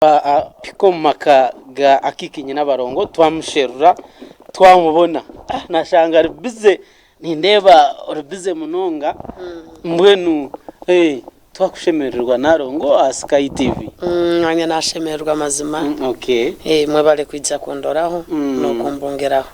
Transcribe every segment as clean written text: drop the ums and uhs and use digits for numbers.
Twahika omu maka ga Akiiki Nyinabarongo twamusherura twamubona nashanga ari bize nindeeba ori bize munonga mbwenu twakushemererwa Nalongo aha Sky TV. Nanye nashemererwa mazima mwebare kwija kundoraho nokumbungiraho.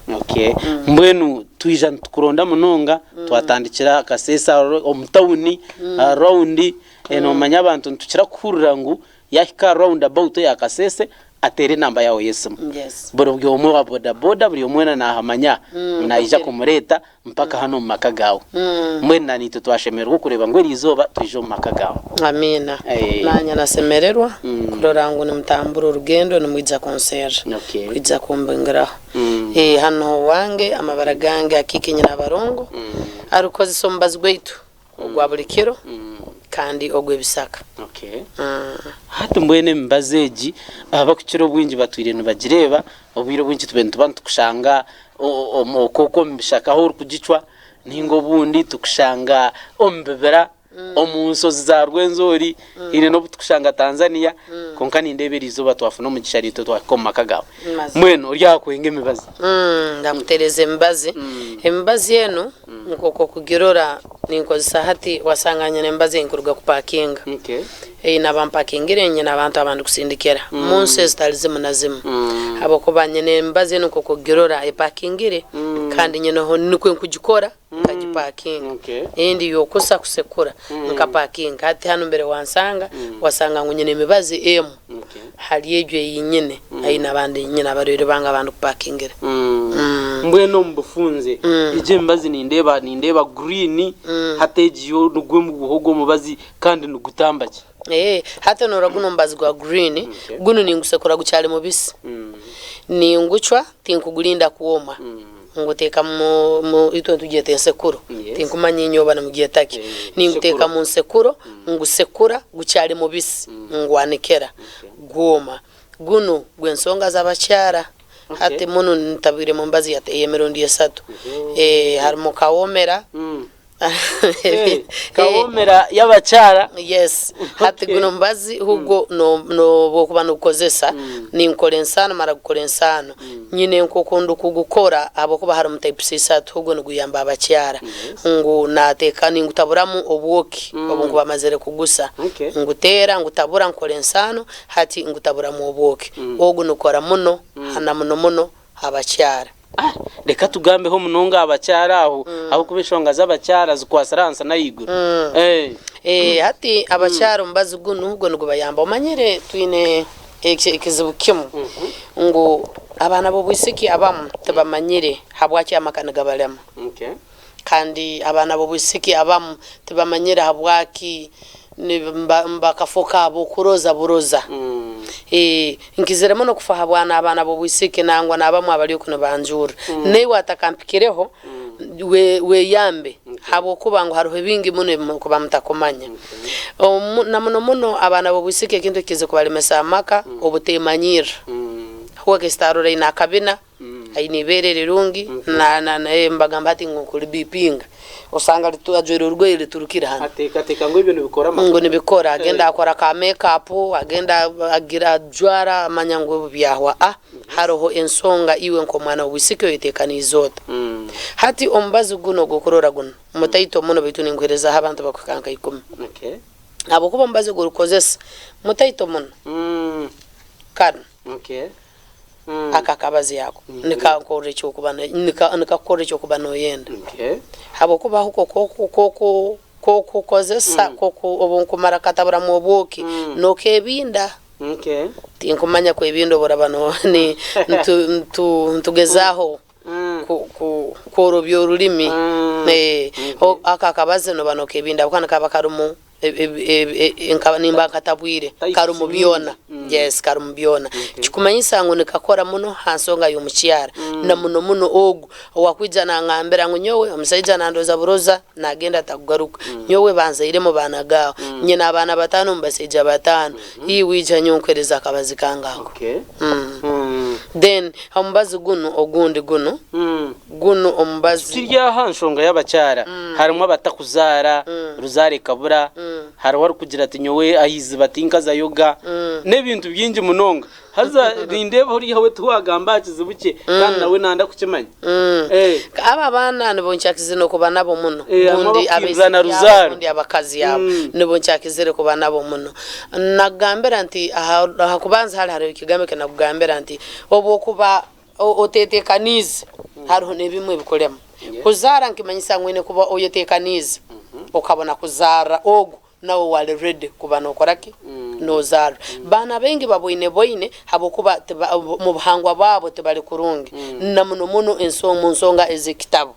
Mbwenu twija nitukuronda munonga twatandikira aha Kasese omu tawuni aha rawundi nomanya abantu nitukira kuhurira ngu Yahika aha round about eya Kasese ateere enamba yaawe y'esimu. Yes. Buri omwe owa bodaboda buri omwe weena naahamanya ngu naija kumureeta mpaka hanu omu maka gaawe. Mbwenu na naitwe twashemererwa okureeba ngu eriizooba twija omu maka gaawe. Amiina. Eh. Naanye nasemererwa kurora ngu nimutambura orugendo nimwija kunserra, Okay. kwija kumbingiraho. Eh, hanu niho owange, amabara gange Akiiki Nyinabarongo, arikukozesa omubazi gwaitu. ogwa buri kiro kandi ogw'ebisaka. Hati mbwenu emibazi egi abakukira obwingi batwire nibagireeba, obwire obwingi tubire nituba nitukushanga okwo omu bishaka ahu orikugicwa nainga obundi tukushanga omu bibira omu nshozi za Rwenzori haine n'obu tukushanga Tanzania kwonka nindeeba eriizooba twafuna omugisha naitwe twahika omu maka gaawe. Mbwenu ori aha kwenga emibazi? Ndakuteereza emibazi. Emibazi enu Nk'oku okugirora ninkozesa hati, wasanga nyine emibazi ei nkuruga kupakinga. Ei naba mpakingire nyine abantu aba ndikusindikira mu nsi ezitali zimu na zimu. Habwokuba nyine emibazi enu nk'oku okugirora epakingire kandi nyineho nikwo nkugikora nkagipakinga. Endi y'okusa kusekura nkapakinga. Hati hanu mbere wansanga, wasanga ngu nyine emibazi emu hali egyo ei nyine ei naba ndi nyine abarwaire bange aba ndikupakingira. Mbwenu omu bufunze egyo emibazi nindeeba nindeeba green hati egi yo nigwo muguha ogwo omubazi kandi nigutamba gye. Ee, hati norora gunu omubazi gwa green, gunu ningusekura gukyari mubisi. Ningucwa tinkugurinda kwoma. Nguteeka mu, mu, itwe nitugyeta ensekuro, tinkumanya inywe oba nimugyeta ki. Ninguteeka mu nsekuro, ngusekura gukyari mubisi, ngwanikira gwoma. Gunu gw'ensonga z'abakyara. Hati munu ntabwiremu emibazi ey'emirundi esatu. Harimu kawoomera. Kawoomera y'abakyara. Yes. Hati guno omubazi hugwo n'obu okuba nogukozesa, ninkora ensaano mara kukora ensaano, nyine nk'oku ndikugukora ahabw'okuba harimu types isatu, hugwo niguyamba abakyara ngu nateeka ningutaburamu obwoki obu nkuba mazire kugusa, nguteera ngutabura nkora ensaano hati ngutaburamu obwoki. Ogu nigukora muno na muno muno abakyara. Reka tugambeho munonga aha bakyara aho, ahabw'okuba enshonga z'abakyara zikwatsire ahansi n'ahaiguru. Hati abakyara omubazi gunu gwo nigubayamba. Omanyire twine ekizibu kimu ngu abaana b'obwisiki abamu tibamanyire habwaki amaka nigabalema. Kandi abaana b'obwisiki abamu tibamanyire habwaki bakafoka ab'okuroza buroza. Nkizire muno kufa habwa n'abaana b'obwisiki nangwa n'abamu abali oku nibanjurra. Naiwe atakampikireho weyambe habwokuba ngu haroho ebingi muno ebi murukuba mutakumanya. Na muno muno abaana b'obwisiki ekintu ekikize kubalemesa amaka obuteemanyirra. Huwe kasita arora aine akabina. Aine eibeere rirungi nibagamba hati ngu kuribipinga osanga ajwaire orugoye riturukire hanu. Ateekateeka ngu ebyo nibikora amaka. Ngu nibikora agenda akora ka make up agenda agira ajwara amanya ngu ebi byahwa a haroho ensonga iwe nk'omwana w'obwisiki oyeteekaniize ota? Hati omubazi gunu ogw'okurora gunu mutaito muno baitu ninguheerezaaho abantu bakuhika nka ikumi habwokuba omubazi ogu orikukozesa mutaito muno kanu. Aka akabazi ako nikankorra eky'okuba nikakukorra eky'okuba noyenda habwokuba huko k'okukozesa obu nkumara kukataburamu obwoki nokebinda. Tinkumanya kwebinda obu oraba nitugezaaho kworobya orurimi. Ako akabazi noba nokebinda habwokuba nikaba karumu Nimba nkatabwire, karimu byona. Yes, karimu byona. Ekikumanyisa ngu nikakora muno ha nsonga y'omukyara, na muno muno ogu owakwija nangambira ngu nyowe omusaija nandoza buroza nagenda atakugaruka, nyowe banzairemu baana gaawe, nyine abaana bataano omu basaija bataano, iwe ija nyowe nkuhereze akabazi kange ako. Then omubazi gunu ogundi gunu. Gunu omubazi. Tukiri aha nshonga y'abakyara, harimu abatakuzaara, ruzaaro ekabura, Hariho arikugira ati nyowe aha iziba tinkazayoga. N'ebintu bingi munonga. Haza nindeeba oriya we tiwagamba aha kizibu kye kandi nawe nanda kukimanya. Eh. Abo abaana nibo nkyakizire n'okuba nabo muno. Eh, harimu Bundi abakuhindura na abaisiki abo, ruzaaro. bundi abakazi abo. Nibo nkyakizire kuba nabo muno. Nakugambira nti aha aha kubanza hali hariho ekigambo eki nakugambira nti obu okuba oteeteekaniize hariho n'ebimwe ebikurema. Kuzaara nikimanyisa ngu oine kuba oyeteekaniize okabona kuzaara ogwo nawe owari ready kuba nookora ki? Noozaara. Baana baingi baboine boine habw'okuba omu buhangwa bwabo tibari kurungi na muno muno omu nsonga ez'ekitabo.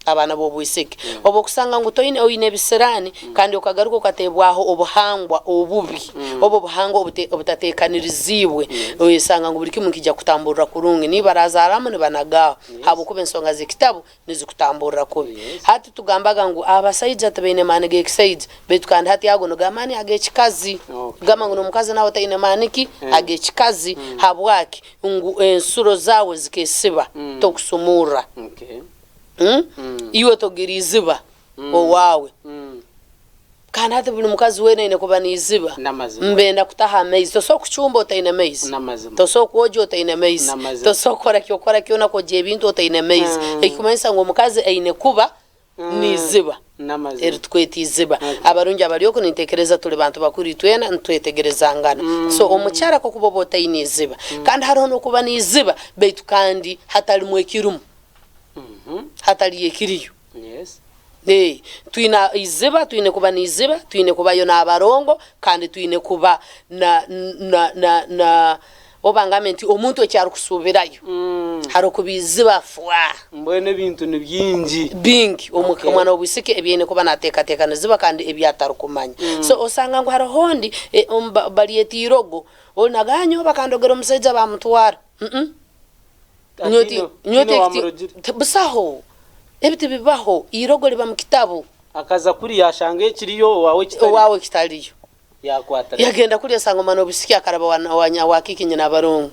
Abaana b'obwisiki. Obu okusanga ngu toine oine ebisiraani kandi okagaruka okateebwaho obuhangwa obubi, obu obuhangwa obutateekaniriziibwe, oyesanga ngu buri kimwe nikiija kukutamburira kurungi. Niiwe barazaaramu nibanagaaho habw'okuba ensonga z'ekitabu nizikutamburira kubi. Hati tugambaga ngu abasaija tibaine maani g'ekisaija baitu kandi hati ago nigo amaani ag'ekikazi. Kugamba ngu n'omukazi nawe taine maani ki? Ag'ekikazi. Habwaki? Ngu ensuro zaawe zikesiba tokusumurra. Iwe togira iziba owaawe. Kandi hati buri mukazi weena aine kuba n'iziba. Mbenda kutaha amaizi. Tosobola kucumba otaine maizi. Tosobola kwogya otaine maizi. Tosobola kukora ki okukora kyona kwogya ebintu otaine maizi. Ekikumanyisa ngu omukazi aine kuba n'iziba. Eri tukweta iziba. Abarungi abari oku nintekereza turi bantu bakuru itwena nitwetegerezangana. So omukyara kokuba oba otaine iziba. Kandi hariho n'okuba n'iziba baitu kandi hatarimu ekirimu. Hatariyo ekiriyo. Twine eiziba, twine kuba n'eiziba, twine kubayo n'abarongo, kandi twine kuba na, na, na, na, oba ngambe nti omuntu eki arikusuubirayo. Hariho kuba eiziba fwa. Mbwenu ebintu ni bingi. Bingi. Omu, omwana w'obwisiki ebi aine kuba naateekateeka niziba kandi ebi atarikumanya. So osanga ngu hariho ondi, omu ba, baryeta eirogo, ori nagamba nyowe bakandogera omusaija baamutwara. Umm. Tihaine owamurogire. Busaho. Ebi tibibaho. Eirogo riba mu kitabu. Akaza kuriya ashanga ekiriyo owaawe kitariyo. Owaawe kitariyo. Yakwatira. Yagenda kuriya asanga omwana w'obwisiki akaraba owa kiiki nyina abarongo.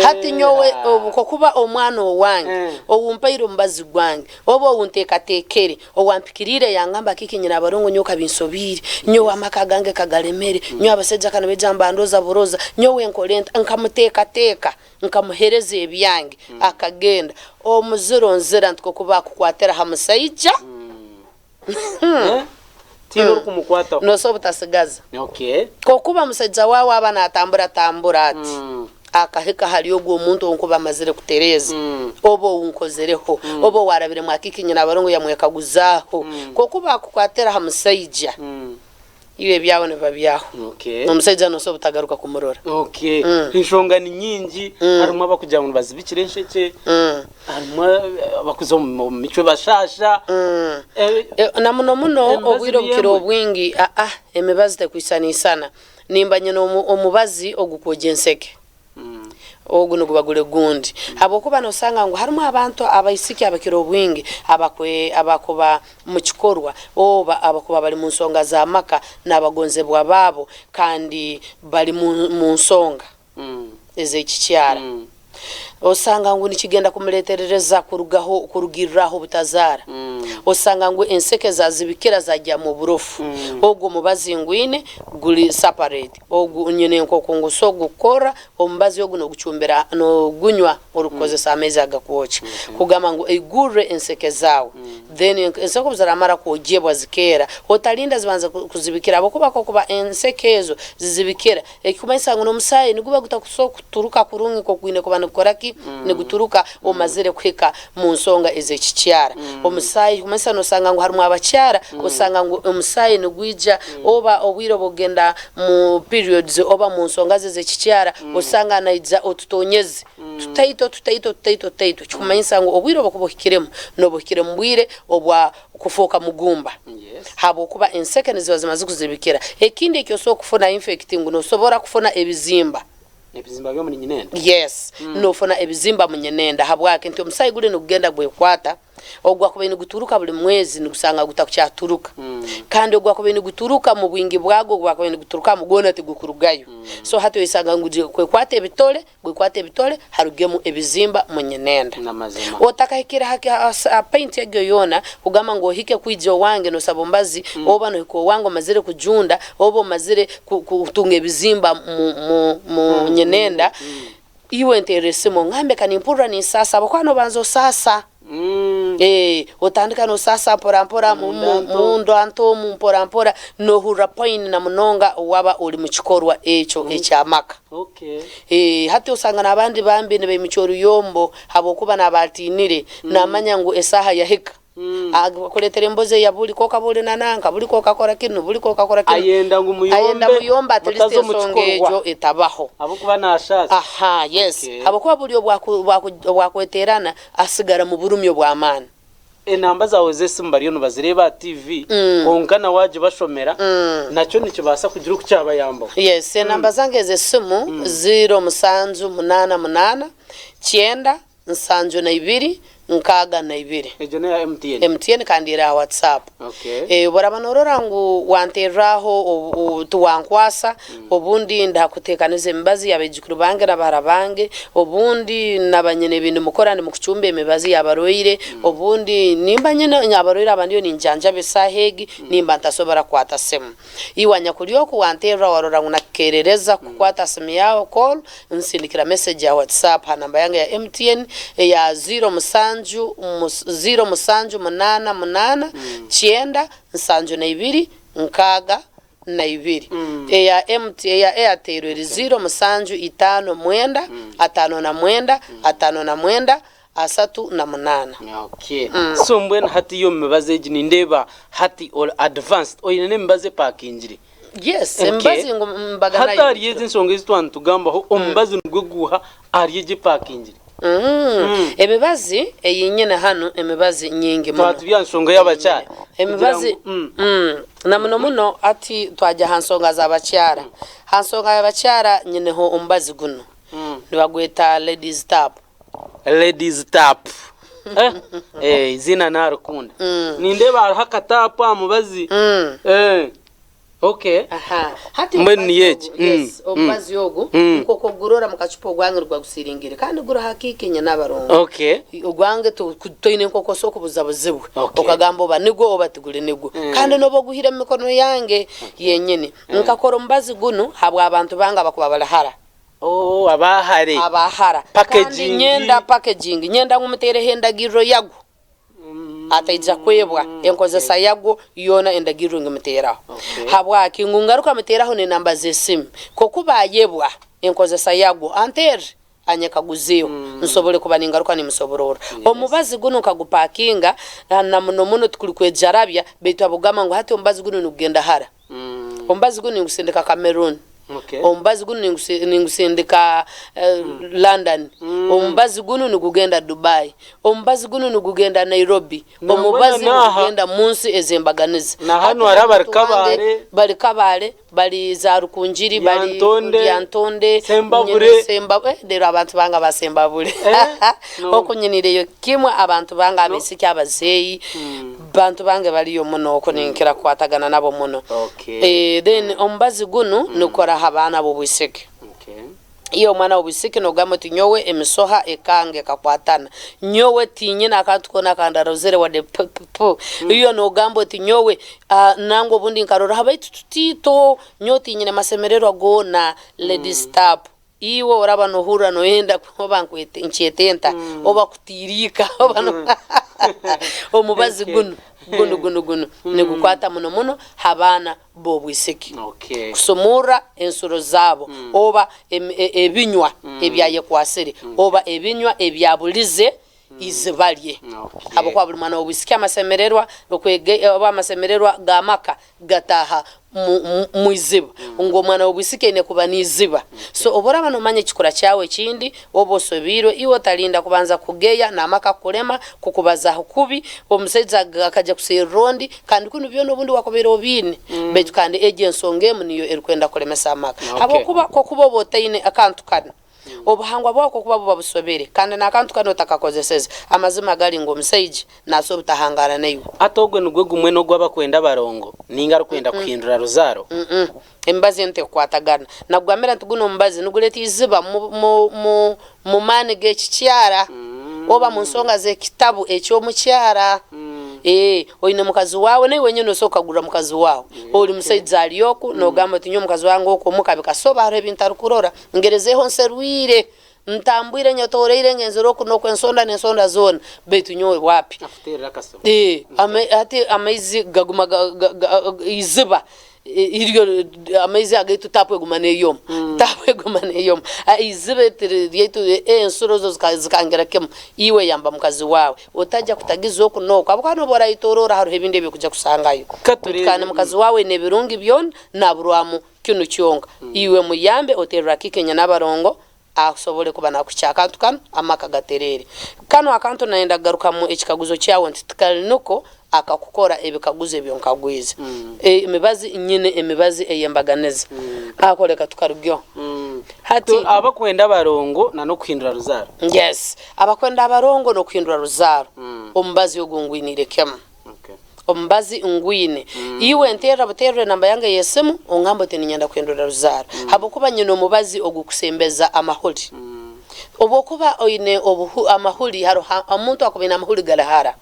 Hati nyowe obu kokuba omwana owange ou mpaire omubazi gwange, oba ou nteekateekere, Owampikiriire yangamba kiki nyina abarongo nyowe kabinsobiire, nyowe amaka gange kagaremere, nyowe abasaija ka nibaija nibandoza buroza, nyowe nkore nta? Nkamuteekateeka, nkamuhereza ebyange, akagenda. Omuziro nzira nti koku baakukwatira ha musaija, Tihaine orikumukwataho. Noosa obutasigaza. Kokuba musaija waawe aba naatambura tambura ati. Akahika ahari ogwo omuntu ou nkuba mazire kutereeza, oba ou nkozereho, oba owaarabire mwa kiiki nyina abarongo yamwekaguzaaho. Nk'oku baakukwatira aha musaija, iwe ebyawe nibiba byahwa. Omusaija noosobola obutagaruka kumurora. Enshonga ni nyingi, harimu abarikugira ngu nibazibikira enshekye, harimu abarikuza omu micwe bashaasha. Na muno muno obwire obukira obwingi, emibazi tekwisanaisana. Nimba nyine omubazi ogukwogya enseke. Ogu niguba guri gundi. Habwokuba nosanga ngu harimu abantu abaisiki abakira obwingi abakuba mu kikorwa oba abakuba bari mu nsonga z'amaka n'abagonzebwa baabo kandi bari mu nsonga ez'ekikyara. Osanga ngu nikigenda kumuleterereza kurugaho kurugirra aho obutazaara. Osanga ngu enseke zazibikira zagyamu oburofu. Ogu omubazi ngwine guri separate. Ogu nyine nkoku ngusa ogukukorra, omubazi ogu nogucumbira nogunywa orikukozesa amaizi agakwokya. Kugamba ngu eigurre enseke zaawe. Then enseke obu ziramara kwogyebwa zikeera, otarinda zibanze kuzibikira ahabw'okuba kakuba enseke ezo zizibikira, Ekikumanyisa ngu n'omusaayi niguba gutakusobola kuturuka kurungi nk'oku gwine kuba nigukora ki? Niguturuka omazire kuhika mu nsonga ez'ekikyara. Omusaayi ekikumanyisa nosanga ngu harimu abakyara osanga ngu omusaayi nigwija oba obwire obw'okugenda mu periods oba mu nsonga ze ez'ekikyara osanga naija otutonyezi tutaito tutaito tutaito tutaito ekikumanyisa ngu obwire obu okuba ohikiremu noba ohikire mu bwire obwa kufooka mugumba habwokuba enseke niziba zimaze kuzibikira. Ekindi eki osobola kufuna infect ngu nosobora kufuna ebizimba. Ebizimba by'omuri nyinenda? Yes, nofuna ebizimba mu nyinenda. Habwaki? Nti omusaayi guri nigugenda gwekwata. Ogwakubaire niguturuka buri mwezi nigusanga gutakukyaturuka. Kandi ogwakubaire niguturuka mu bwingi bwagwo ogwakubaire niguturukamu gwona tigukurugayo. So hati oyesanga ngu gwekwata ebitore, gwekwata ebitore harugemu ebizimba mu nyinenda. N'amazima. Otakahikire aha paint egyo yoona kugamba ngu ohike kwija owange nosaba omubazi oba nohika owange omazire kujunda oba omazire kutunga ebizimba mu nyinenda, Iwe nteerera esimu ongambe ka nimpurira ninsaasa ahabw'okuba noobanza osaasa. Otandika noosaasa mpora mpora munda nto omu mpora mpora noohurira pain na munonga waaba ori mu kikorwa ekyo eky'amaka. Hati osanga n'abandi bambi nibaimukya oruyombo ahabw'okuba naaba atiinire naamanya ngu esaaha yahika. Akureetera embozi eya buri ku okaba ori na nanka, buri ku okakora kinu, buri ku okakora kinu. Ayenda ngu muyombe, Ayenda muyombe at least mutaza omu ensonga kikorwa. egyo etabaho. Ahabw'okuba naashaasa. Aha, yes. Okay. Ahabw'okuba buri obwakweteerana asigara mu burumi obw'amaani. Enamba zaawe z'esimu bariyo nibazireeba aha TV, kwonka na waagibashomera, nakyo nikibaasa kugira oku kyabayambaho. Yes, enamba zange ez'esimu, ziiro musanju munaana munaana, kyenda, 72 62. Egyo n'eya MTN? MTN kandi eri aha WhatsApp. Okay. Obu oraba norora ngu wanterraho tiwankwasa, obundi ndakuteekaniza emibazi y'abaijukuru bange na bahara bange, obundi naba nyine ebi ndimukora ndimukucumba emibazi y'abarwaire, obundi nimba nyine abarwaire aba ndiyo ninjanjaba esaaha egi, nimba ntasobora kukwata simu. Iwe anyakuri oku wanterra warora ngu nakukerereza kukwata simu yaawe, call, Nsindikira message ya WhatsApp ha namba yange ya MTN eya ziiro musanju ziiro musanju munaana munaana kyenda 72 62. Eya MT eya Airtel eri ziiro musanju itaano mwenda 59 59 38. Okay. So mbwenu hati yo omu mibazi egi nindeeba hati ori advanced oine n'emibazi epakingire. Yes, emibazi ngu mbaga Hati ahari ezi ensonga ezi twaba nitugambaho, omubazi nigwo guuha ahari egi epakingire? Emibazi ei nyine hanu emibazi nyingi muno. Twaba turi aha nshonga y'abakyara. Emibazi na muno muno hati twagya aha nsonga z'abakyara. Aha nsonga y'abakyara nyineho omubazi gunu nibagweta ladies tap. Ladies tap eiziina narikunda. Nindeeba hariho akataapu aha mubazi. Okay. Aha. Hati Mbwenu omubazi niyo egi. ogu, yes, omubazi ogu nk'oku ogurora mu kacupa ogwange niguba gusiringire kandi guriho akiika inye n'abarongo. Okay. Ogwange toine nk'oku osobola kubuzabuzibwa okagamba oba nigwo oba tiguri nigwo. Kandi n'oba oguhaire omu mikono yange yenyini. Nkakora omubazi gunu habw'abantu bange abakuba bari hara. Oh, aba hare. Aba hara. Kandi Packaging. nyenda packaging, nyenda ngu muteereho endagiriro yagwo. Ataija kwebwa enkozesa yagwo yoona endagiriro ngimuteeraho. Habwaki? Ngu ngaruka muteeraho n'enamba z'esimu. Nk'oku baayebwa enkozesa yagwo, anteerre anyekaguzeeho nsobole kuba ningaruka nimusobororra. Omubazi gunu nkagupakinga na muno muno tikuri kwejarabya baitu habw'okugamba ngu hati omubazi gunu nigugenda hara. Omubazi gunu ningusindika Cameroon. Omubazi gunu ningusindika London. Omubazi gunu nigugenda Dubai. Omubazi gunu nigugenda Nairobi. Omubazi nigugenda mu nsi ez'embaganiza. Na hanu hariho abari Kabale. Bari Kabale, bari za Rukungiri, bari Lyantonde, Sembabure. Reero abantu bange aba Sembabure. Oku nyiniireyo kimwe abantu bange abaisiki abazeeyi. Bantu bange bariyo muno oku ninkira kukwatagana nabo muno. Then omubazi gunu nigukora aha baana b'obwisiki. Iwe omwana w'obwisiki nogamba oti nyowe emisoha ekanga ekakwatana, nyowe tinyine akantu koona akandarozire wadde pu. Iwe nogamba oti nyowe nangwa obundi nkaroraho baitu tutiito, nyowe tinyine masemererwa goona, ladies tap. Iwe oraba nohurra noyenda oba nkyete nta oba kutiiriika oba omubazi gunu gunu gunu gunu nigukwata muno muno ha baana b'obwisiki kusumurra ensuro zaabo oba ebinywa ebyayekwasire oba ebinywa ebyabulize eiziba rye. Ahabw'okuba buri mwana w'obwisiki amasemererwa oba amasemererwa g'amaka gataaha mu iziba. Ngu omwana w'obwisiki aine kuba n'eiziba. So obu oraaba noomanya ekikura kyawe ekindi, oba osobeirwe, iwe otarinda kubanza kugeya n'amaka kukurema, kukubazaho kubi, omusaija akaija kuserra ondi, kandi kunu byona obundi wakubaire obiine. Baitu kandi egyo ensonga emu niyo erikwenda kulemesa amaka. Ahabw'okuba k'okuba oba otaine akantu kanu. Obuhangwa bwawe kokuba buba busobire kandi n'akantu kanu otakakozeseze, amazima gari ngu omusaija naasa obutahangaara naiwe. Hati ogwe nigwe gumwe n'ogw'abakwenda abarongo ninga arikwenda kuhindura ruzaaro? Mm-mm. Emibazi enu tekukwatagana. Nakugambira nti gunu omubazi nigureeta eiziba mu, mu, mu, mu maani g'ekikyara oba mu nsonga z'ekitabu eky'omukyara. Ee, oine mukazi waawe, naiwe wenyini noosobola kukagurira mukazi waawe. Ori musaija ari oku, noogamba oti nyowe mukazi wange oku omuka bikasoba hariho ebi ntarukurora, ngerezeeho nserwire, ntambwire nyetoreire ngenzire oku n'oku ensonda n'ensonda zoona, beitu nyowe wapi. Akuteerera akasimu. Ee, hati amaizi gaguma eiziba Iryo amaizi agaitu taapu eguma neeyoma, taapu eguma neeyoma. Eiziba ryaitu ensuro ezo zikangira kimwe. Iwe yamba mukazi waawe, otajya kutagiza oku n'oku ahabw'okuba nooba orayetooroora hariho ebindi ebi orikuja kusangayo. Ka tureebe. Kandi mukazi waawe aine ebirungi byona, naaburwamu kinu kyonka. Iwe muyambe oteerere akiiko enyina abarongo asobole kuba nakuhikya akantu kanu amaka gatereere. Kanu akantu nayenda kugarukamu ekikaguzo kyawe nti tikali niko akakukora ebikaguzo ebyo nkagwize. Emibazi nyine emibazi eyembaganiza. Ako leka tukarugeho. Hati Abakwenda abarongo na nokuhindura ruzaaro. Yes, abakwenda abarongo nokuhindura ruzaaro omubazi ogu ngwiniire kimu. Omubazi ngwine. Iwe nterra buterra enamba yange ey'esimu ongambe oti niinyenda kuhindura ruzaaro habwokuba nyine omubazi ogukusembeza amahuri. Obu okuba oine amahuri haroho omuntu akuba aine amahuri gari hara.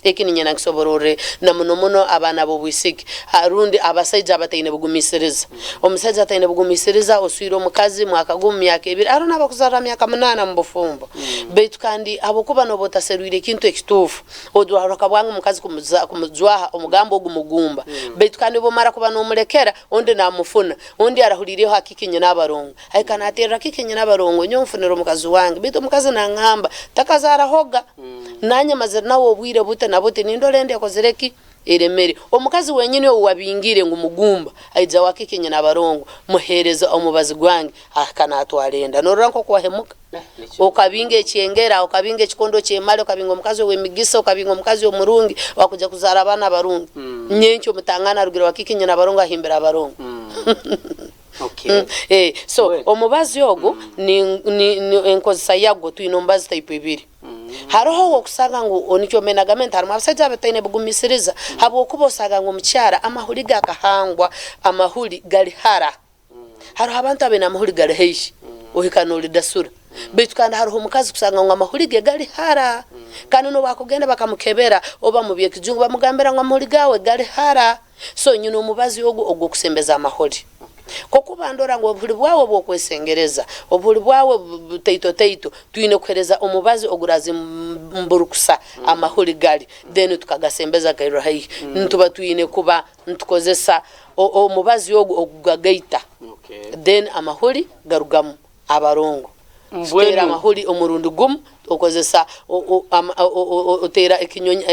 Eki niinyenda nkisobororre na muno muno abaana b'obwisiki rundi abasaija abataine bugumiisiriza. Omusaija ataine bugumiisiriza oswire omukazi mwaka gumu, myaka ebiri, haroho n'abakuzarra myaka munaana omu bufumbo. Baitu kandi habwokuba nooba otaserwire ekintu ekituufu, Ojwahura akabwanga omukazi kumujwaha omugambo ogu mugumba. Baitu kandi obu omara kuba nomulekera, ondi namufuna. Ondi arahuriireho hakiki nyina abarongo. Ahika naterera kiki nyina abarongo, nyowe nfunire omukazi wange. Baitu omukazi nangamba, takazarahoga. Nanye mazire nawe obwire buti na buti, nindora enda ekozire ki? Eremere. Omukazi wenyini ou wabingire ngu mugumba, aija wa kiki nyina abarongo, muhereza omubazi gwange, ahika natwara enda. Norora nkoku wahemuka? Okabinga ekyengera, okabinga ekikondo ky'emali, okabinga omukazi ow'emigisa, okabinga omukazi omurungi owakuja kuzaara abaana abarungi. Nyenkya omutangana arugire wakiiki nyina abarongo ahimbire abarongo. So omubazi ogu enkozesa yagwo twine omubazi type ibiri. Haroho ow'okusanga ngu nikyo mbe nagambire nti harimu abasaija abataine bugumisiriza habwokuba osanga ngu omukyara amahuri gakahangwa, amahuri gari hara. Hariho abantu abaine amahuri gari haihi ohika noridasura baitu kandi hariho omukazi kusanga ngu amahuri ge gari hara kandi nobu akugenda bakamukebera oba mubyekijungu bamugambira ngu amahuri gawe gari hara so nyine omubazi ogu ogwokusembeza amahuri kokuba ndora ngu obuhuri bwawe obwokwesengereza obuhuri bwawe butaito taito twine kuhereza omubazi ogurazimburukusa amahuri gari then tukagasembeza gairra haihi nituba twine kuba Nitukozesa omubazi ogu ogugagaita then amahuri garugamu abarongo. Tuteera amahuri omurundi gumu okozesa oteera ekinyonyi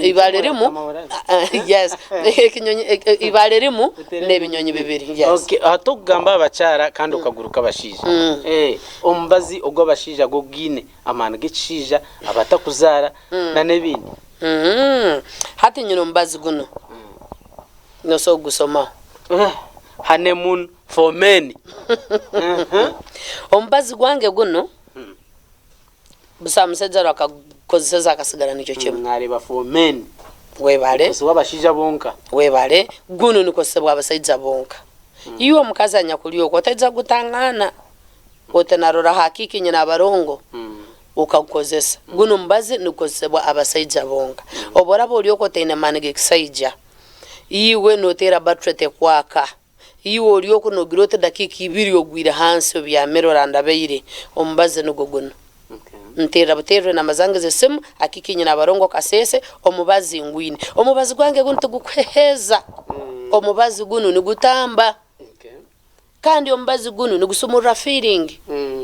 eibare rimu yes ekinyonyi eibare rimu n'ebinyonyi bibiri yes. Okay, hati okugamba aha bakyara kandi okaguruka abashaija. Omubazi ogw'abashaija gwo gwine amaani g'ekishaija, abatakuzaara na n'ebindi. Hati nyine omubazi gunu, nosobola kugusomaho. Honeymoon for men. Omubazi gwange gunu, busaho musaija arakagukozeseze akasigara nikyo kimwe. Nareeba for men. Webale. Nigukozesebwa abashaija bonka. Webale, gunu nigukozesebwa abasaija bonka. Iwe omukazi anyakuri okwo otaija kugutangana. Oti narora ha kiiki nyina abarongo okagukozesa. Gunu omubazi nigukozesebwa abasaija bonka. Obu oraba ori okwo otaine maani g'ekisaija, iwe noteera battery tekwaka, iwe ori okwo nogira oti dakiika ibiri ogwire hansi obyamire orandabaire, omubazi nigwo gunu. Nteerera buteerero enamba zange z'esimu, akiiki nyina abarongo Kasese, omubazi ngwine. Omubazi gwange gunu tigukuheheeza, omubazi gunu nigutamba. Kandi omubazi gunu nigusumurra feeling.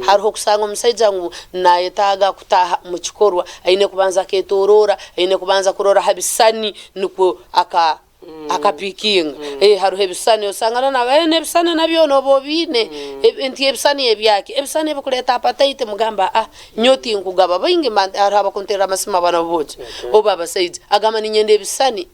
Hariho okusanga omusaija ngu nayetaaga kutaaha omu kikorwa, aine kubanza aketoroora, aine kubanza kurora ha bisani nukwo aka akapikinga. Hariho ebisani osanga na nagamba n'ebisani nabyo nooba obiine, nti ebisani ebyaki? Ebisani ebikureeta appetite mugamba aah nyowe tinkugaba. Baingi hariho abakunteerera amasimu abaana b'obwojo oba abasaija, agamba niinyenda ebisani.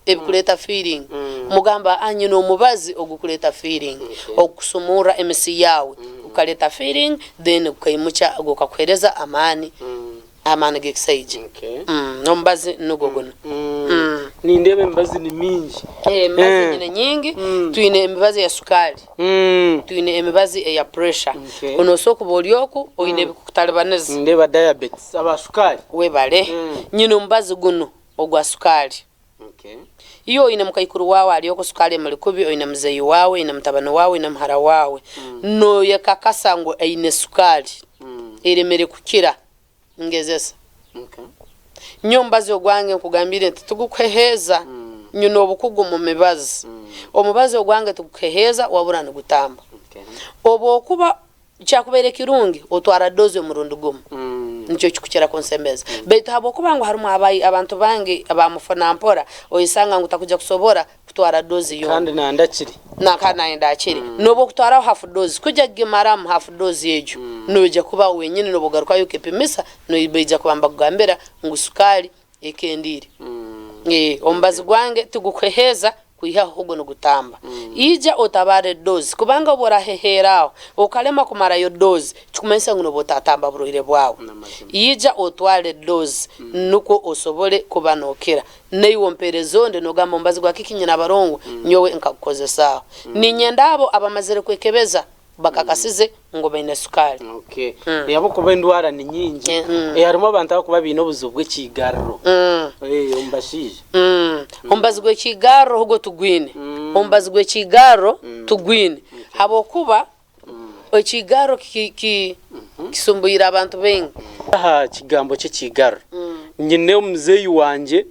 ebikureeta feeling. Mugamba aa nyine omubazi ogukureeta feeling, ogukusumurra emisi yaawe gukareeta feeling then gukaimukya gukakuheereza amaani, amaani g'ekisaija. Omubazi nugwo gunu. Nindeeba emibazi ni mingi. Emibazi nyine nyingi, twine emibazi eya sukaari, twine emibazi eya pressure. Noosobola kuba ori oku oine ebikukutaribaniza. Nindeeba diabetes, aba sukaari. Webale. Nyine omubazi gunu ogwa sukaari. Iwe oine mukaikuru waawe ari okwo sukaari emuri kubi, oine muzeeyi waawe, oine mutabani waawe, oine muhara waawe, nooyekakasa ngu aine sukaari eremire kukira, ngezesa. Nyowe omubazi ogwange nkugambiire nti tigukuheheeza, nyine obukugu omu mibazi. Omubazi ogwange tigukuheheeza wabura nigutamba. Obu okuba Kyakubaire kirungi otwara dozi omurundi gumu, nikyo kikukira kunsemeza. Baitu habwokuba ngu harumu abantu bangi abamufuna mpora, oyesanga ngu takuja kusobora kutwara dozi yoona. Kandi nayenda akire. Kandi nayenda akire. Nobu okutwaraho hafu dozi, kuja kugimaramu hafu dozi egyo, noija kuba wenyini nobu ogarukayo okepimisa, baija kuba nibakugambira ngu sukaali ekendiire. Omubazi gwange tigukuheheeza kwihaho ogwo nigutamba. Ija otabaare doozi kubanga obu oraheheera aho okarema kumarayo doozi kikumanyisa ngu nooba otatamba burwaire bwawe. Ija otware doozi nukwo osobole kuba nookira. Naiwe ompeereze ondi noogamba omubazi gwa kiki nyine abarongo nyowe nkagukozesaaho. Niinyenda abo abamazire kwekebeza bakakasize ngu baine sukaali. Okay. Ahabw'okuba endwara ni nyingi, harimu abantu abarikuba baine obuzibu bw'ekiigariro omu bashaija. Omubazi gw'ekiigariro ogwo tugwine. Omubazi gw'ekiigariro tugwine habw'okuba ekiigariro kisumbuhire abantu baingi. Aha kigambo ky'ekiigariro, nyine omuzeeyi wangye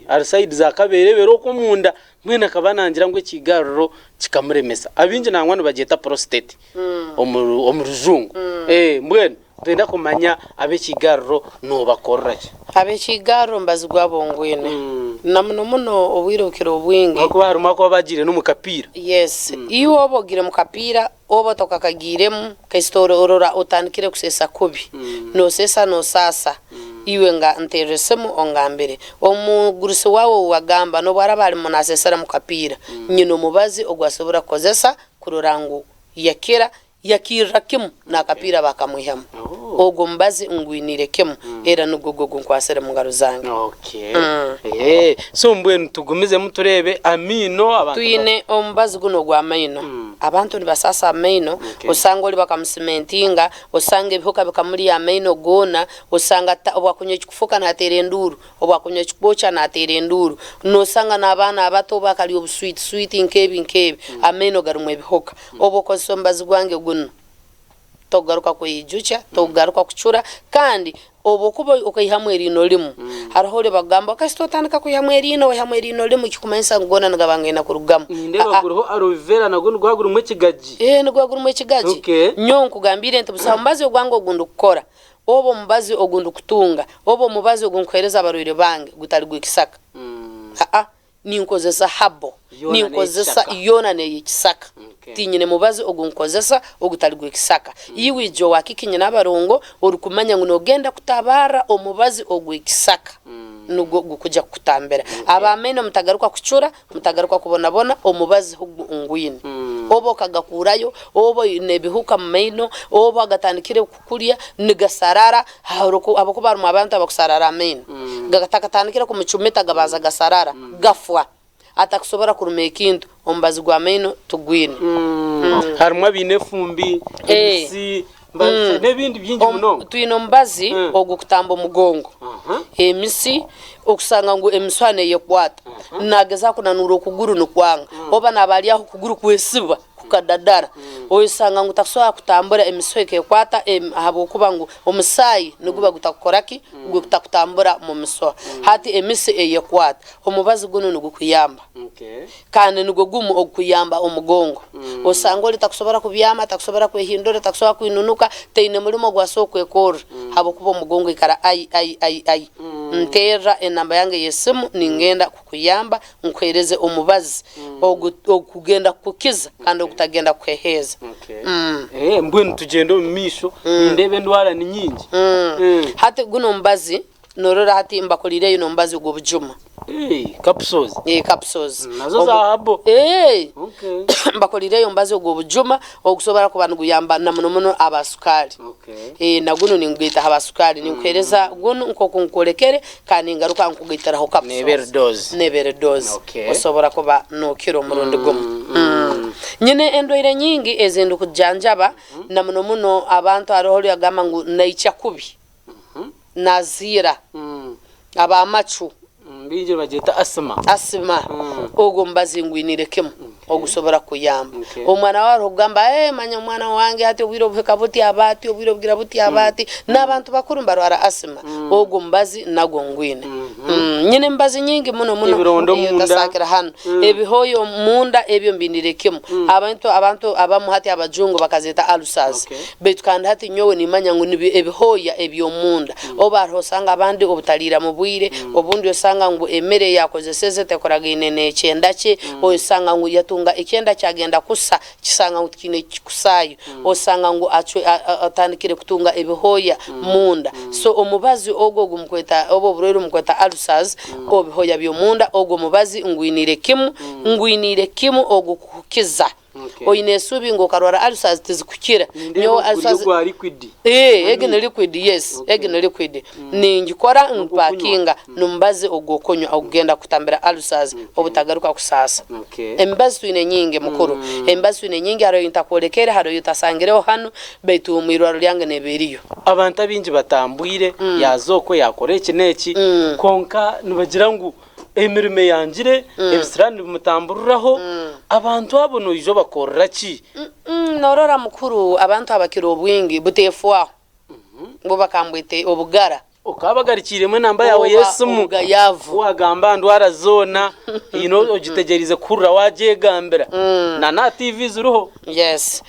ari sayidi za Kabeerebere okwo omunda. Mbwenu akaba nangira ngu ekigaruro kikamuremesa. Abaingi nangwa nibagyeta prostate omu rujungu. Mbwenu nitwenda kumanya ab'ekigaruro nobakorera ki? Ab'ekigaruro omubazi gwabo ngwine. Na muno muno obwire obukira obwingi. Ahakuba harimu abakuba bagiire n'omu kapiira. Yes. Iwe oba ogiire mu kapiira oba otokakagiiremu kasita orora otandikire kuseesa kubi. Noseesa nosaasa. Iwe nga nterera esimu ongambire. Omugurusi waawe ou wagamba n'obu araba arimu naseesera mu kapiira, nyine omubazi ogu asobora kukozesa kurora ngu yakira, yakirra kimu n'akapiira bakamwihamu. Ogwo mubazi ngwiniire kimu era nugwo gwo ogu nkwasire mu ngaro zange. Okay. So mbwenu tugumizemu tureebe amaino abantu. Twine omubazi gunu ogw'amaino. Abantu nibasaasa amaino, osanga ori bakamusimentinga, Osanga ebihuka bikamurya amaino goona, osanga ta obu akunywa ekikufuka naateera enduuru, obu akunywa ekikwookya naateera enduuru. Noosanga n'abaana abato bakarya obuswiti switi nk'ebi nk'ebi, amaino garimu ebihuka. Obu okozesa omubazi gwange gunu, tokugaruka kweyijukya, tokugaruka kucura, kandi obu okuba okaihamu eriino rimu, hariho ori bakugamba kasita otandika kwihamu eriino, waihamu eriino rimu kikumanyisa ngu goona nigaba nigaine kurugamu. Nindeeba guriho aloe vera nagwo niguba gurimu ekigagi. Ee, niguba gurimu ekigagi. Okay. Nyowe nkugambiire nti busaho mubazi ogwange ogu ndikukora, oba omubazi ogu ndikutunga, oba omubazi ogu nkuheereza abarwaire bange gutari gw'ekisaka. Aa, ninkozesa herbal, Yoona ninkozesa n'ey'ekisaka. yoona n'ey'ekisaka. Okay. Tinyine mubazi ogu nkukozesa ogutari gw'ekisaka. Iwe ija owa Kiki Nyinabarongo orikumanya ngu noogenda kutabaara omubazi ogw'ekisaka, nugwo gukuja kukutambira. Ab'amaino mutagaruka kucura. Mutagaruka kubonabona omubazi ogu ngwine. Oba okagakuurayo, oba oine ebihuka mu maino, oba gatandikire kukurya nigasarara, ahabw'okuba harimu abantu abakusarara amaino. Gatakatandikire kumucumita gabanza gasarara, gafwa. Atakusobora kuruma ekintu, omubazi gw'amaino tugwine. Harimu abaine efumbi, emisi, n'ebindi bingi munonga. Twine omubazi ogw'okutamba omugongo, emisi, okusanga ngu emisuha neyekwata, nagezaho kunanuura okuguru nikwanga, oba naba ari aho okuguru kwesiba kukadadara, oyesanga ngu takusobora kutambura emisuha ekekwata ahabw'okuba ngu omusaayi niguba gutakukora ki, gutakutambura omu misuha. Hati emisi eyekwata, omubazi gunu nigukuyamba. Kandi nigwo gumu ogukuyamba omugongo. Osanga ori takusobora kubyama, takusobora kwehindura, takusobora kwinunuka, taine murimo ogu asobora kwekorra habwokuba omugongo aikara ai ai ai ai. Nterra enamba yange y'esimu ningenda kukuyamba nkuhereze omubazi ogukugenda kukukiza kandi ogutagenda kukuheheeza. Mbwenu tugyende omu maisho, nindeeba endwara ni nyingi. Hati gunu omubazi norora hati mbakoriireyo n'omubazi ogw'obujuma. Capsules. Eh, capsules. Nazo za herbal. Eh. Okay. Mbakorireyo omubazi ogw'obujuma ogusobora kuba niguyamba na muno muno aba sukaali. Okay. Eh, na gunu ningugaita ha ba sukaali. Ninkuheereza gunu nk'oku nkwolekere kandi ningaruka nkugaitiraho capsules. Neeba eri dose. Neeba eri dose. Okay. Osobora kuba nookira omurundi gumu. Nyine endwaire nyingi ezi ndikujanjaba na muno muno abantu hariho ori agamba ngu naikya kubi. Naziira ab'amacu. Baingi nibagyeta asima. Asima. Ogwo omubazi ngwiniire kimwe ogusobora kukuyamba. Omwana waawe hariho okugamba ee manya omwana wange hati obwire obuhika buti aba ati, obwire obugira buti aba ati. N'abantu bakuru nibarwara asima, ogwo omubazi nagwo ngwine. Nyine emibazi nyingi muno muno Ebironda ei omunda. ntasaakira hanu. Ebihooya omunda ebyo mbiniire kimwe. Abantu abantu abamu hati abajungu bakazeeta ulcers. Baitu kandi hati nyowe nimanya ngu nibyo ebihooya eby'omunda. Obu hariho osanga abandi obutariira mu bwire, obundi osanga ngu emere ei akozeseze tekoragaine n'ekyenda kye, osanga ngu yatunga ekyenda kyagenda kusa kisanga ngu tikiine ekikusaayo, osanga ngu acwe atandikire kutunga ebihooya munda. So omubazi ogu ogu mukweta obu oburwaire obu mukweta ulcers, ebihooya by'omunda, ogu omubazi ngwiniire kimu, ngwiniire kimu ogukukiza. Oine esuubi ngu okarwara ulcers tizikukira. Nindeeba Nyowe oguri ulcers ogwa liquid. Ee, egi ni liquid yes, egi ni liquid. Ningikora ngipakinga n'omubazi ogw'okunywa ogugenda kutambira ulcers obutagaruka kusaasa. Emibazi twine nyingi mukuru, emibazi twine nyingi hariho ei ntakwolekere, hariho ei otasangireho hanu baitu omu irwariro ryange neeba eriyo. Abantu abaingi batambwire, yaaza okwe yaakora eki n'eki, kwonka nibagira ngu Emirimo eyangire, ebisirani nibimutamburiraho. Abantu abo noija obakorera ki? Norora mukuru abantu abakira obwingi buteefwaho ngu bakambwete obugara. Okaba bagarikiiremu enamba yaawe Oba y'esimu, obugayavu. ku waagamba aha ndwara zoona, haine ogitegyereize kuhurira waagyegambira. Na n'aha tiivi ziriho. Yes.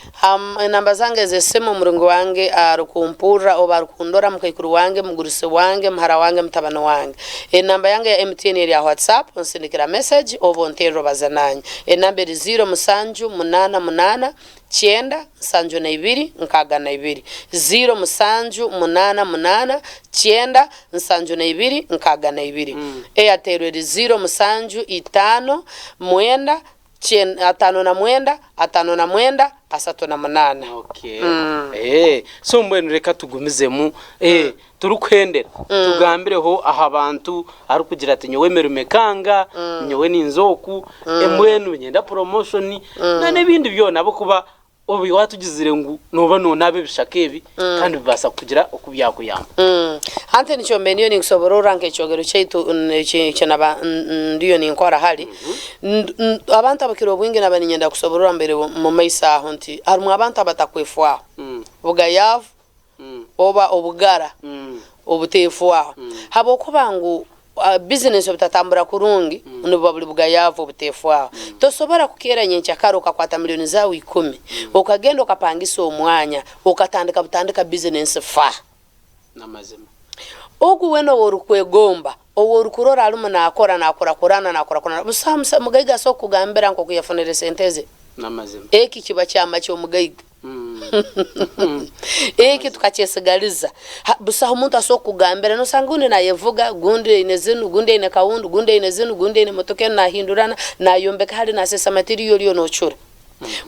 Enamba zange ez'esimu omurungi wange arikumpurra oba arikundora mukaikuru wange, mugurusi wange, muhara wange, mutabani wange. Enamba yange ya MTN eri aha WhatsApp, onsindikira message oba onterre obaze nanye. Enamba eri ziiro musanju munaana munaana kyenda nsanju na ibiri nkaaga na ibiri. Ziiro musanju munaana munaana kyenda nsanju na ibiri nkaaga na ibiri. Airtel eri ziiro musanju itaano mwenda 59, 59, 38. Okay. Eh, so mbwenu reka tugumizemu eh, turikuhendera tugambireho aha bantu arikugira ati nyowe emirimo ekanga nyowe ninza oku mbwenu niinyenda promotion na n'ebindi byona ahabw'okuba Obu waatugizire ngu nooba noonaaba ebishaka ebi kandi bibaasa kugira oku byakuyamba. Hati nikyo mbe ndiyo ninkusobororra nk'ekyogero kyaitu eki naba ndiyo ninkora hali. Abantu abakira obwingi naba niinyenda kusobororra mbere omu maiso aho nti harimu abantu abatakwefwaho, bugayaavu oba obugara obuteefwaho habwokuba ngu bizinesi obutatambura kurungi nibuba buri bugayaavu obuteefwaho. Tosobora kukeera nyenkyakara okakwata milioni zaawe ikumi okagenda okapangisa omwanya okatandika butandika bizinesi fa. Ogu weena ou orikwegomba, ou orikurora arimu naakora, naakurakurana, naakurakurana, busaho mugaiga asobola kukugambira nk'oku yafunire sente ze. Eki kiba kyama ky'omugaiga. Eki tukakyesigaliza. Busaho muntu asobola kukugambira. Nosanga gundi nayevuga, gundi aine zinu, gundi aine kawundu, gundi aine zinu, gundi aine motoka enu nahindurana, nayombeka hali nasesa material oriyo nocura.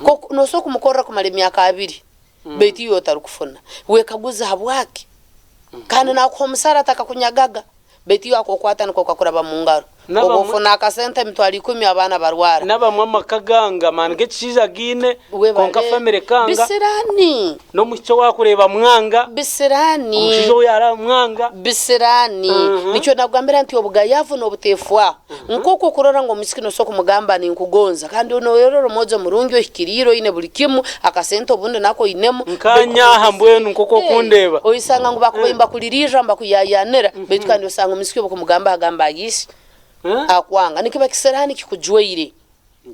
Nk'oku nosobora kumukorra kumara emyaka abiri baitu iwe otarukufuna. Wekaguze habwaki? Kandi nakuha omusara atakakunyagaga. Baitu iwe akokwata niko kakuraba mu ngaro. Obu ofuna akasente emitwaro ikumi abaana barwara. N'abamwe amaka ganga amaani g'ekishaija gaine kwonka famire kanga. Bisiraani. N'omwishiki ou arikureeba amwanga. Bisiraani. Omushaija ou yaaraba amwanga. Bisiraani. Nikyo nakugambira nti obugayavu n'obuteefwaho. Nk'oku okurora ngu omwishiki noosobora kumugamba ninkugonza kandi noorora omwojo murungi ohikiriire oine buri kimu, akasente obundi nako oinemu. Nkaanye aha mbwenu nk'oku okundeeba. Oisanga ngu bakubaire nibakuririirira nibakuyaayaanira beitu kandi osanga omwishiki obu okumugamba agamba ayishi akwanga. Nikiba kisiraani kikujwaire.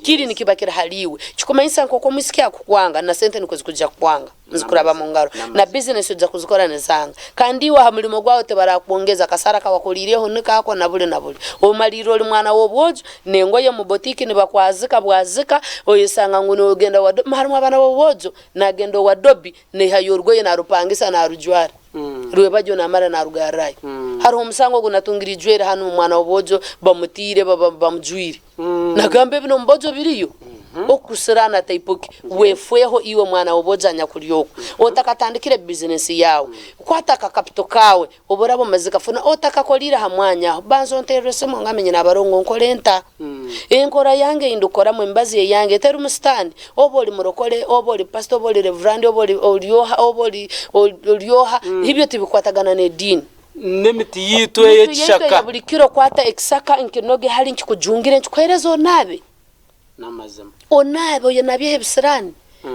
Kiri nikiba kiri hariiwe. Kikumanyisa nk'oku omwishiki akukwanga, na sente nikwo zikuija kukwanga, nizikuraba mu ngaro. Na bizinesi oija kuzikora nizanga. Kandi iwe aha murimo gwawe tibarakwongeza, akasara akawakoriireho niko ako na buri na buri. Omariirira ori mwana w'obwojo, n'engoye omu botiiki nibakwazika bwazika, oyesanga ngu nogenda owa dobi, harimu abaana b'obwojo, nagenda owa dobi, naihayo orugoye narupangisa narujwara. Rwebagyo namara narugarrayo. Hariho omusango ogu natungire ijweri hanu omwana w'obwojo bamutiire bamujwire. Nagamba ebi n'omu boojo biriyo. Okusiraana taipoki. Wefweho iwe mwana w'obwojo anyakuri oku. Otakatandikire bizinesi yaawe, kwata akakapito kaawe obu oraba omazire kafuna otakakoriire aha mwanya aho, banza onteerere esimu ongambe nyine abarongo nkore nta? Enkora yange ei ndikukoramu emibazi eyange terimu sitaani. Oba ori murokore, oba ori pasita, oba ori revurandi, oba ori oha, oba ori oha, ebyo tibikwatagana n'ediini. N'emiti yaitu ey'ekishaka. Buri kiro kwata ekisaka nkinoge hali nkikujungire nkikuhereze onaabe. N'amazima. Onaabe oyenabyeho ebisiraani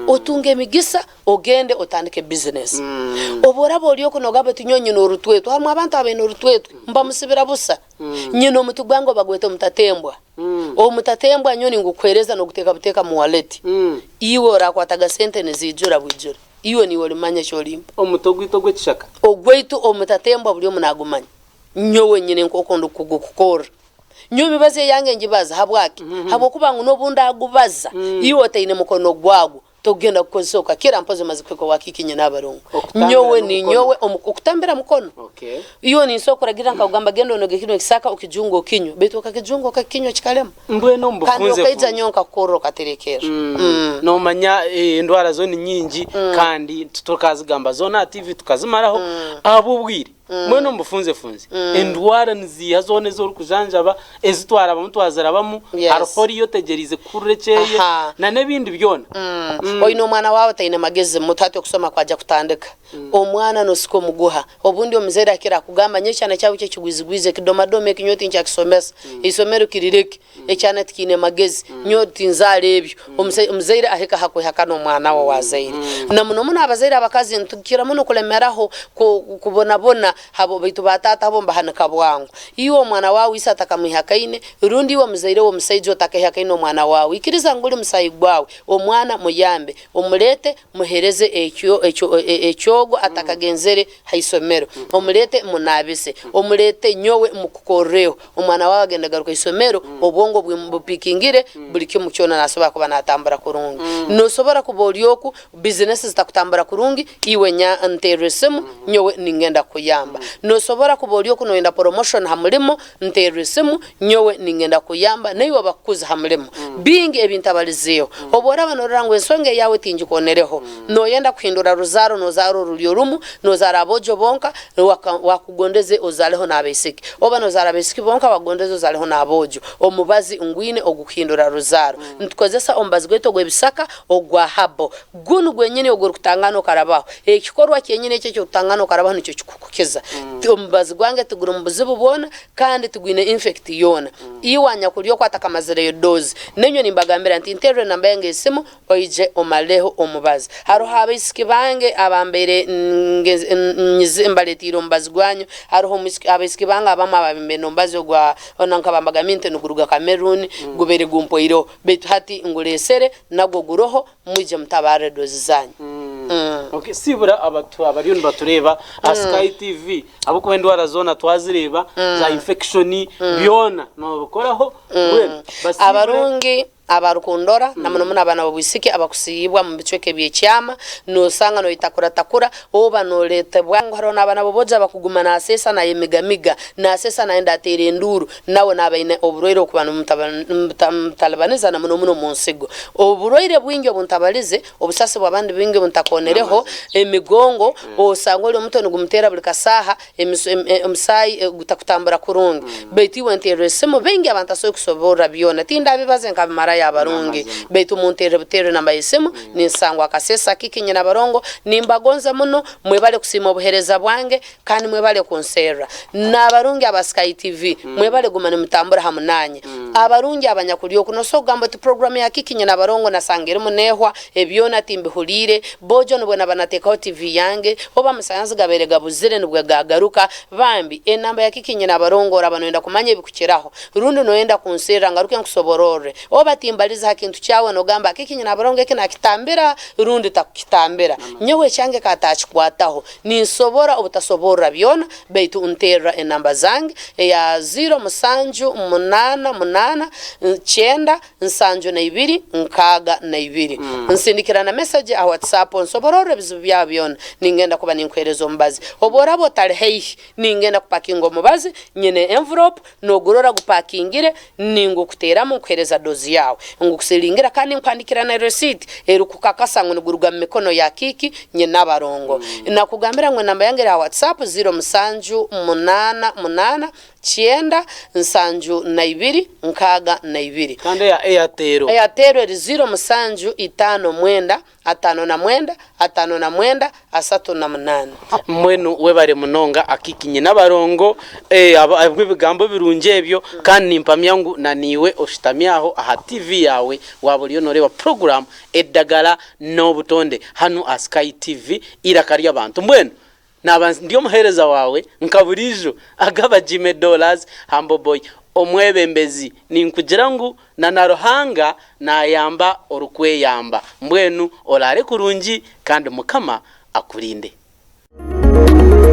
otunge emigisa ogende otandike bizinesi. Obu oraba ori oku nogamba oti nyowe nyine orutwetwe, harimu abantu abaine orutwetwe nibamusibira busa. Nyine omuti gwange bagweta omutatembwa. Omutatembwa nyowe ningukuhereza noguteeka buteeka mu waleti. Iwe orakwataga sente niziijura bwijura. Iwe niiwe orimanya eki orimpa. Omuti ogwaitu ogw'ekishaka. Ogwaitu omutatembwa buri omu nagumanya. Nyowe nyine nk'oku ndikugukukorra. Nyowe emibazi eyange ngibaza. Habwaki? Habw'okuba ngu n'obu ndagubaza, iwe otaine mukono gwagwo, tokugenda kukozesa okakira mpozi omaze kuhika owa kiiki nyina abarongo. Okutambira Nyowe n'omukono. ninyowe omu okutambira mukono. Okay. Iwe ninsobola kuragira nkakugamba genda onoge kinu ekisaka okijunge okinywe, baitu okakijunga okakinywa kikarema. Mbwenu omu Kandi bufunze okaija funze. nyowe nkakukorra okaterekerra. Nomanya endwara zo ni nyingi kandi titukazigamba zoona aha TV tukazimaraho ahabw'obwire. Mbwenu omu bufunzefunze endwara niziiha zoona ezi orikujanjaba ezi twarabamu twazirabamu Yes. hariho oriyo otegyereize kuhurira ekyeye Aha. na n'ebindi byona. Oine omwana waawe otaine magezi muto hati okusoma kwaja kutandika. Omwana nosika omuguha. Obundi omuzaire akira akugamba nyowe ekyana kyawe ekyo ekigwizigwizi ekidomadoma eki nyowe tinkyakisomesa. Eisomero kirireke. Ekyana tikiine magezi. Nyowe tinzaara ebyo. Omuzaire ahika aha kwehakana omwana we ou azaire. Na muno muno abazaire abakazi nitukira muno kulemeraho kubonabona habwo baitu ba taata bo nibahanika bwangu. Iwe omwana waawe ise atakamwihakaine rundi iwe omuzaire we omusaija otakehakaine omwana waawe, ikiriza ngu guri musaayi gwawe. Omwana muyambe, omuleete muhereze ekyogo atakagenzere ha isomero, omuleete munaabise, omuleete nyowe mukukorreho. Omwana waawe agenda agaruka isomero obwongo bupikingire buri kimu kyona nasobora kuba natambura kurungi. Nosobora kuba ori oku bizinesi zitakutambura kurungi iwe nterra esimu nyowe ningenda kukuyamba. Nosobora kuba ori oku noyenda promotion ha mulimo nterra esimu nyowe ningenda kukuyamba naiwe bakukuze ha mulimo. Bingi ebi ntabalizeeho. Obu oraba norora ngu ensonga eyawe tingikonereho, noyenda kuhindura ruzaaro nozaara orulyo rumu, nozaara aboojo bonka, Wakugondeze ozaaleho n'abaisiki. Oba nozaara abaisiki bonka, wakugondeze ozaaleho n'aboojo. Omubazi ngwine ogukuhindura ruzaaro. Nitukozesa omubazi gwaitu ogw'ebisaka ogwa habo. Gunu gwenyini ogurikutangana okarabaho. Ekikorwa kyenyini eki ekirikutangana okarabaho nikyo kikukukiza. Omubazi gwange tigurimu buzibu bwona kandi tigwine infekiti yoona. Iwe anyakuri oku atakamazireyo doozi, nainywe nimbagambira nti nterre enamba yange y'esimu Oije omareho omubazi. Haroho abaisiki bange abambaire mbaletiire omubazi gwanyu. Haroho abaisiki bange abamu abambaire n'omubazi ogwa nkaba mbagambire nti niguruga Cameroon, gubaire gumpoireho. Baitu hati nguresere nagwo guroho, mwije mutabarre dozi zanyu. Okay, sibura abatu abariyo nibatureeba aha Sky TV ahabw'okuba endwara zoona twazireeba za infection byona nobikoraho mbwenu basiibure. Abarungi Abarukundora, na muno muno abaana b'obwisiki abakusiibwa omu bicweka eby'ekyama, nosanga noyetakuratakura oba noletebwa ngu haroho n'abaana b'obwojo abakuguma naseesa nayemigamiga, naseesa nayenda ateera enduuru, nawe naaba aine oburwaire obukuba nibumutalibaniza na muno muno omu nsigo. Oburwaire bwingi obuntabalize, obusasi bw'abandi bwingi obuntakonereho, emigongo, osanga ori omutwe nigumuteera buri kasaaha, Omusaayi gutakutambura kurungi. Baitu iwe nterra esimu, baingi abantasobora kusoborra byona. Tindabibaze nkabimarayo abarungi. Baitu munterre buterre namba y'esimu, ninsangwa Kasesa Kiki Nyinabarongo. Nimbagonza muno, mwebale kusiima obuhereza bwange kandi mwebale kunserra. N'abarungi aba Sky TV, mwebale guma nimutambura hamu nanye. Abarungi abanyakuli oku, nosobora kugamba oti puroguramu ya Kiki Nyinabarongo nasanga erimu nehwa, Ebyona timbihuliire, boojo nubwo naba nateekaho TV yange, oba amasanyazi gabaire gabuzire nubwo gagaruka, bambi enamba ya kiki nyina abarongo oraba noyenda kumanya ebikukiraho, rundi noyenda kunserra ngaruke nkusobororre, oba timpuliire. okimbaliza ha kintu kyawe nogamba kiki nyinabarongo eki nakitambira rundi takukitambira. Nyowe ekyange katakikwataho. Ninsobora obutasoborra byona baitu nterra enamba zange eya ziiro musanju munaana munaana kyenda 72 62. Nsindikira na message aha WhatsApp onsobororre ebizibu byawe byona. Ningenda kuba ninkuhereza omubazi. Obu oraba otali haihi, ningenda kupakinga omubazi, nyine envelope, nogurora gupakingire, ningukuteramu nkuhereza dozi yawe. Ngukusilingira kandi nkuhandikira na receipt erikukakasa ngu niguruga mu mikono ya Kiki Nyinabarongo. Nakugambira ngu enamba yange eri aha WhatsApp, ziiro musanju munaana munaana Kyenda, 72, 62. Kandi eya Airtel? Airtel eri ziiro musanju itaano mwenda, 59, 59, 38. Mbwenu webare munonga Akiiki Nyinabarongo ahabw'ebigambo birungi ebyo kandi nimpamya ngu na naiwe oshutami aho aha TV yaawe waaba oriyo nooreeba puroguraamu Eddagala n'Obutonde hanu aha Sky TV Eiraka ry'Abantu. Mbwenu Naaba ndi omuheereza waawe nka buriijo, Agaba Jimmy Dollars Humble Boy omwebembezi, ninkugira ngu na na Ruhanga naayamba orikweyamba. Mbwenu oraare kurungi kandi Mukama akurinde.